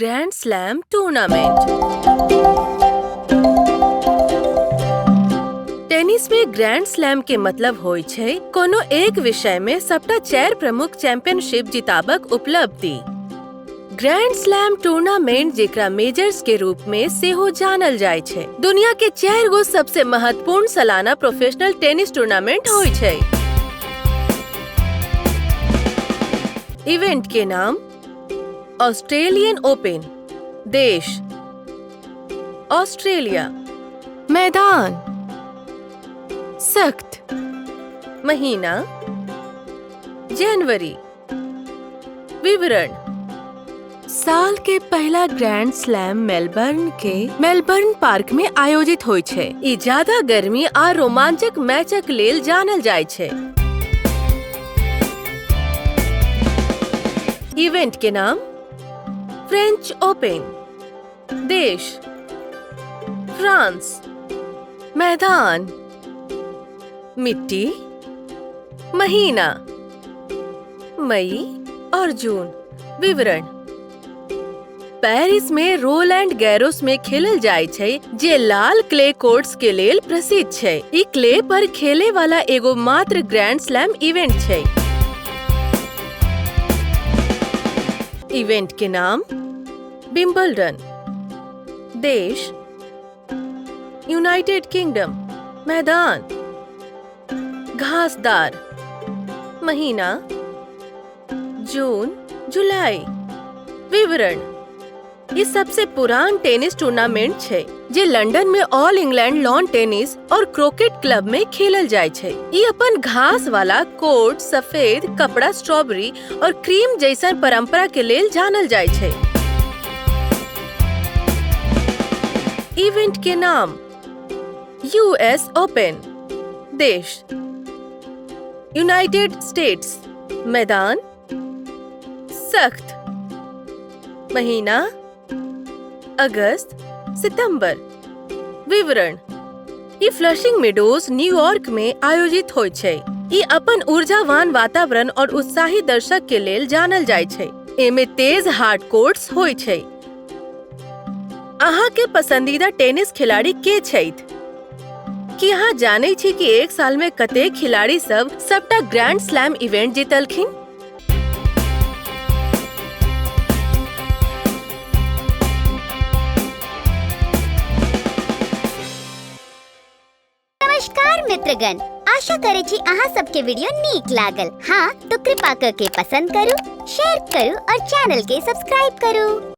Grand slam tournament. Tennis में grand slam के मतलब होय छै कोनो एक विषय में सबटा 4 प्रमुख चैंपियनशिप जिताबक उपलब्धि। ग्रैंड स्लैम टूर्नामेंट जेकरा मेजर्स के रूप में सेहो जानल जाय छै, दुनिया के 4 गो सबसे महत्वपूर्ण सालाना प्रोफेशनल टेनिस टूर्नामेंट होय छै। इवेंट के नाम ऑस्ट्रेलियन ओपन, देश ऑस्ट्रेलिया, मैदान सख्त, महीना जनवरी, विवरण साल के पहला ग्रैंड स्लैम मेलबर्न के मेलबर्न पार्क में आयोजित होय छै। ई ज्यादा गर्मी आ रोमांचक मैचक लेल जानल जाय छै। इवेंट के नाम फ्रेंच ओपन, देश फ्रांस, मैदान मिट्टी, महीना मई और जून। विवरण पेरिस में रोलैंड गैरोस में खेलल जाय छै, जे लाल क्ले कोर्ट्स के लेल प्रसिद्ध छै। ई क्ले पर खेले वाला एगो मात्र ग्रैंड स्लैम इवेंट छै। इवेंट के नाम विंबलडन, देश यूनाइटेड किंगडम, मैदान घासदार, महीना जून जुलाई। विवरण ये सबसे पुरान टेनिस टूर्नामेंट छै जे लंदन में ऑल इंग्लैंड लॉन टेनिस और क्रोकेट क्लब में खेलल जाय छै। ई अपन घास वाला कोर्ट, सफेद कपड़ा, स्ट्रॉबेरी और क्रीम जैसन परंपरा के लेल जानल जाय छै। इवेंट के नाम यूएस ओपन, देश यूनाइटेड स्टेट्स, मैदान सख्त, महीना अगस्त सितंबर। विवरण ई फ्लशिंग मेडोज न्यूयॉर्क में आयोजित होय छै। ई अपन ऊर्जावान वातावरण और उत्साही दर्शक के लेल जानल जाय छै। एमे तेज हार्ड कोर्ट्स होय छै। अहाँ के पसंदीदा टेनिस खिलाड़ी के छथि? की अहाँ जानै छी कि एक साल में कतेक खिलाड़ी सब सबटा ग्रैंड स्लैम इवेंट जीतलखिन? नमस्कार मित्रगण, आशा करे छी अहाँ सबके वीडियो नीक लागल। हाँ तो कृपा करके पसंद करू, शेयर करू और चैनल के सब्सक्राइब करू।